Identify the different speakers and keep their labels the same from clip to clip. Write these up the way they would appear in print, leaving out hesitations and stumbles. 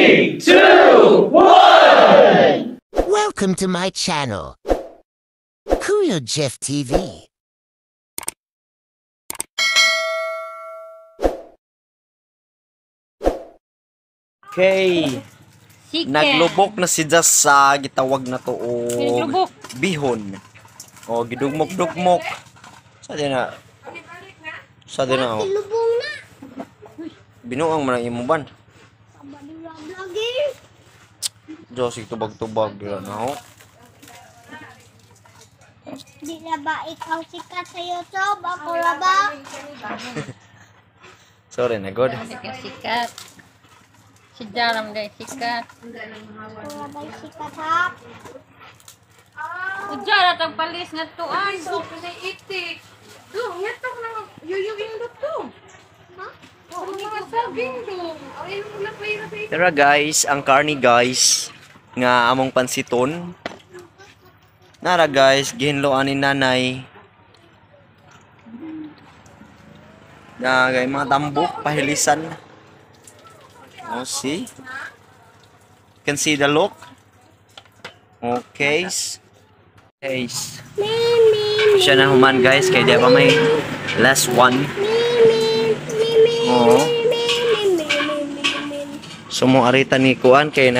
Speaker 1: 3, 2, 1!
Speaker 2: Welcome to my channel, Kuya Jeff TV.
Speaker 3: Okay.
Speaker 4: Chicken.
Speaker 3: Naglubok na si Jas sa gitawag na to og
Speaker 4: Naglubok.
Speaker 3: bihon. O gidugmok-dugmok. Sa di na. Sa di na. Oh.
Speaker 5: Lubong na.
Speaker 3: Binuang man ang imo ban.
Speaker 5: Lagi.
Speaker 3: Diyos, tubag-tubag dira na ho.
Speaker 5: Di na ba ikaw sikat sa YouTube? Ako na ba?
Speaker 3: Sorry na god.
Speaker 4: Sikat, sikat. Si Jaram dahil sikat.
Speaker 5: Ako na ba sikat ha?
Speaker 4: Si Jaram ang palis nga tuan.
Speaker 6: So, itik. Do, ngetok na yuyuin do to.
Speaker 5: Ha?
Speaker 6: Oo, mga saging do. Ay, lapay-lapay.
Speaker 3: Tara guys, ang karni guys nga among pansiton. Nara guys, gihinloan ni nanay. Na gay mga tambok pahilisan. Oh, see? Can see the look. Okay. Guys. Siya na human guys, kay di pa may last one. Oo. So mo arita ni kuan kay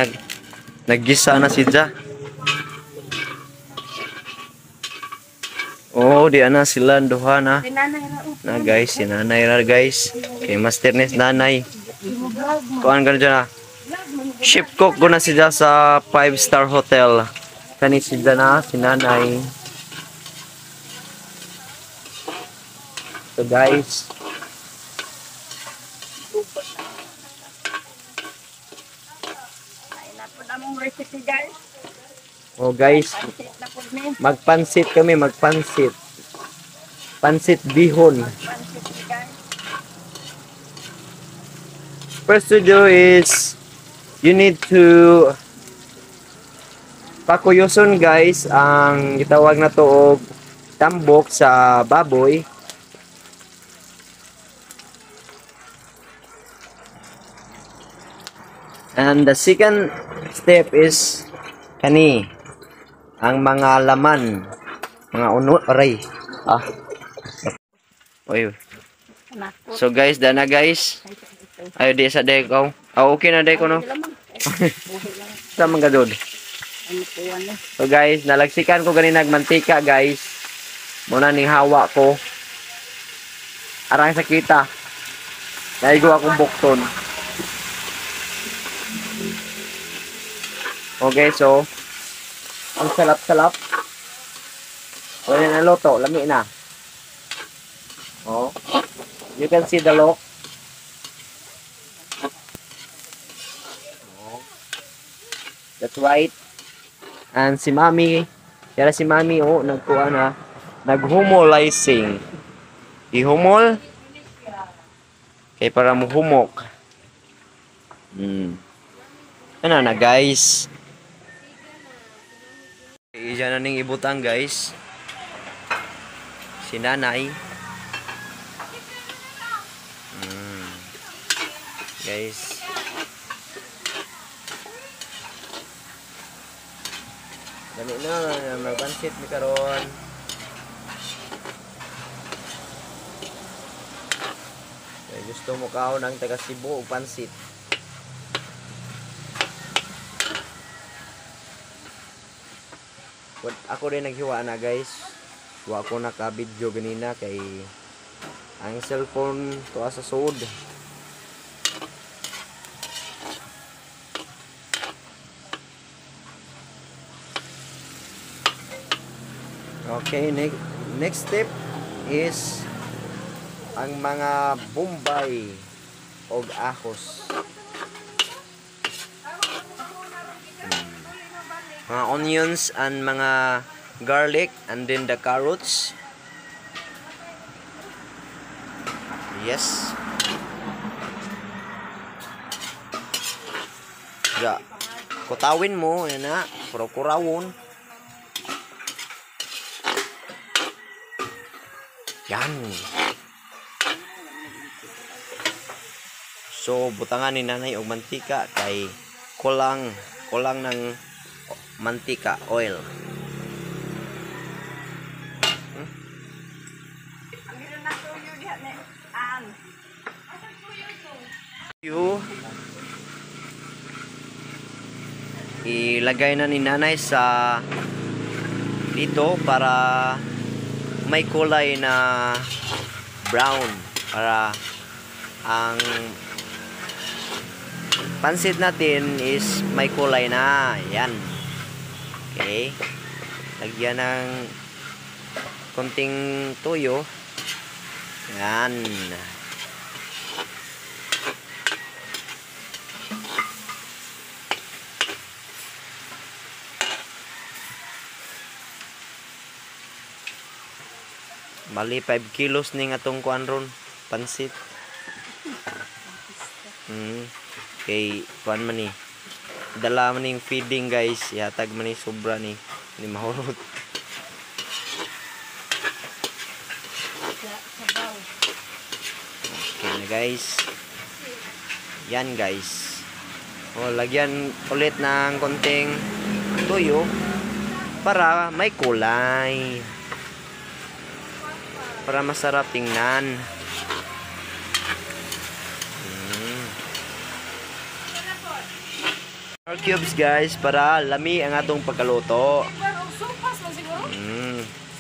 Speaker 3: naggisa na si Ja. Oh, di ana sila duha na. Na guys, si nanay ra guys. Kay master ni nanay. Kuan gano dyan ah. Ship cook ko na si Ja sa 5-star hotel. Kani si Ja na, si nanay. So guys, oh guys, magpansit kami, magpansit. Pansit bihon. First to do is you need to pakuyuson guys ang gitawag na to og tambok sa baboy. And the second step is kani ang mga laman, mga uno aray. Ah. Oy. So guys, dana guys. Ayo di sa day ko. Ah, okay na day ko no. Sa mga dod. So guys, nalagsikan ko gani nagmantika guys. Muna ning hawa ko. Arang sakita. Naigo akong bukton. Okay, so ang salap-salap. Wala na luto, lami na. Oh. You can see the look. Oh. That's right. And si Mami, yara si Mami oh, nagkuha na, naghumolizing. Ihumol kay para muhumok. Ano na guys? Iyan na ning ibutang guys. Si nanay. Guys. Dali na, magpansit mi karon. Kay gusto mo kaon ang taga Cebu og pansit. Ako rin naghiwa na guys. Wa ko naka-video ganina kay ang cellphone tuwa sa sud. Okay, next step is ang mga bombay og ahos. Mga onions and mga garlic and then the carrots. Yes. Ja. Kutawin mo, yan na. Kuraw-kurawon. Yan. So, butangan ni nanay og mantika kay Kulang ng mantika, oil. Ilagay na ni nanay sa dito para may kulay na brown, para ang pansit natin is may kulay na. Yan. Okay. Lagyan ng konting toyo. Yan. Bali 5 kilos ning atong kuan ron, pansit. Kay kuan man ni. Dala man ning feeding guys, ihatag man ni sobra ni mahurot. Okay na guys. Yan guys. O, lagyan ulit ng konting tuyo para may kulay. Para masarap tingnan. More cubes guys para lami ang atong pagkaluto.
Speaker 6: Sopas man siguro?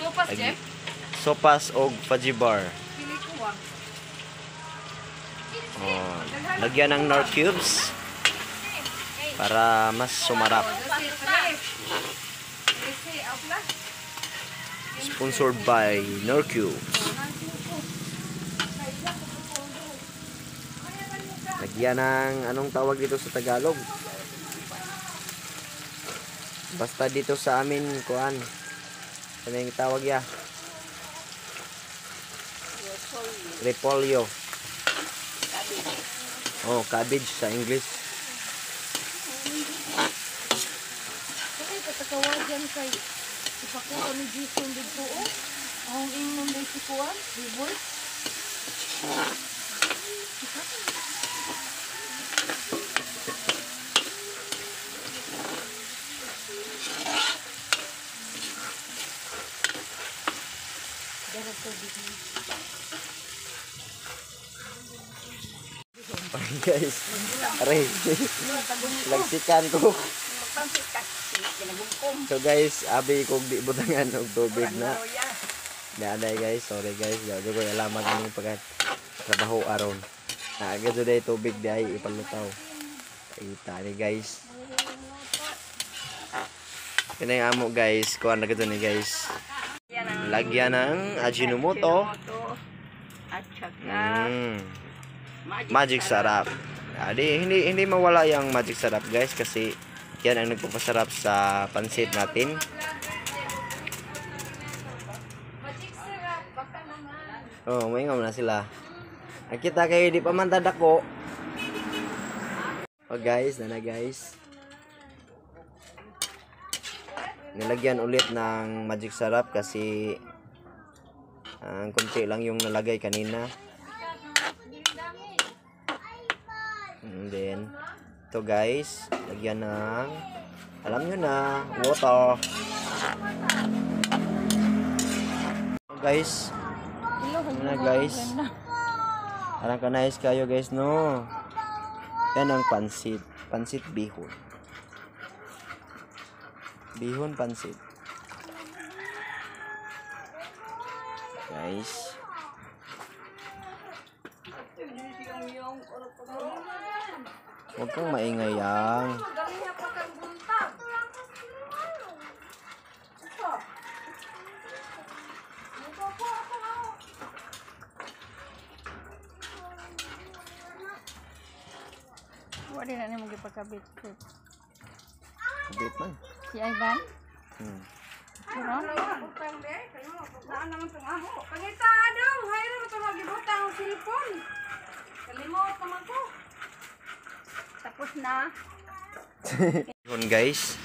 Speaker 6: Sopas, Jeff?
Speaker 3: Sopas og fudgy bar. Oh, lagyan ng Knorr cubes para mas sumarap. Sponsored by Knorr Cubes. Lagyan ng anong tawag dito sa Tagalog? Basta dito sa amin, kuan. Ano yung tawag ya? Repolyo. Oh, cabbage sa English.
Speaker 6: Kaya katakawagan kay ipakuha ni Jason dito oh. Ang ingnon day si kuan, Bibol.
Speaker 3: Guys, aray. Lagsikan ko. So guys, abi kog di butangan og tubig na. Naaday guys, sorry guys, di ko alam ang pagkat trabaho aron. Naagad jud ay tubig di ay ipalutaw. Kita ni guys. Kini amo guys, kuan na gud ni guys. Lagyan ng Ajinomoto.
Speaker 4: At saka
Speaker 3: Magic sarap. Adi, hindi mawala yung magic sarap guys kasi yan ang nagpapasarap sa pansit natin.
Speaker 6: Magic sarap, baka naman.
Speaker 3: Oh, maingaw na sila. Nakita kayo di pa man tadako. Oh guys, nana guys. Nilagyan ulit ng magic sarap kasi ang konti lang yung nalagay kanina. And then, ito guys, lagyan ng, alam nyo na, water. Oh, guys, ano na guys. Parang ka-nice kayo guys, no? Yan ang pansit. Pansit bihon. Bihon pansit. Guys. Huwag kang maingay yang.
Speaker 4: Wala na nimo gipakabit.
Speaker 3: Kabit man.
Speaker 4: Si Ivan? Pero?
Speaker 6: Pangita adong, hayro mo itong magibutang ang silipon. Kalimot naman ko.
Speaker 4: Tapos na.
Speaker 3: Yun guys.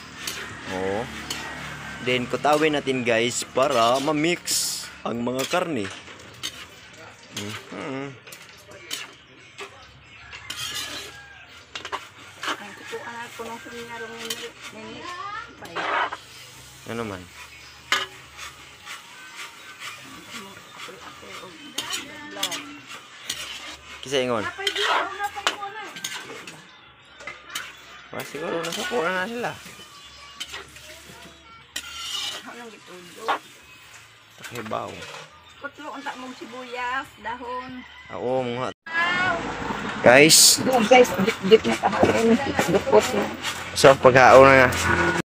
Speaker 3: Oo. Then kutawin natin guys para ma-mix ang mga karne.
Speaker 4: Ang tutuan.
Speaker 6: Kunong sunyarong nini. Pay.
Speaker 3: Ano man? Kisa ingon. Ba, siguro nasa pura na sila.
Speaker 6: Anong gitudo?
Speaker 3: Takibaw.
Speaker 6: Putlo unta mong sibuyas, dahon.
Speaker 3: Oo, mga. Guys,
Speaker 6: Guys, git na kahapon. Dukot na.
Speaker 3: so paghaon na nga.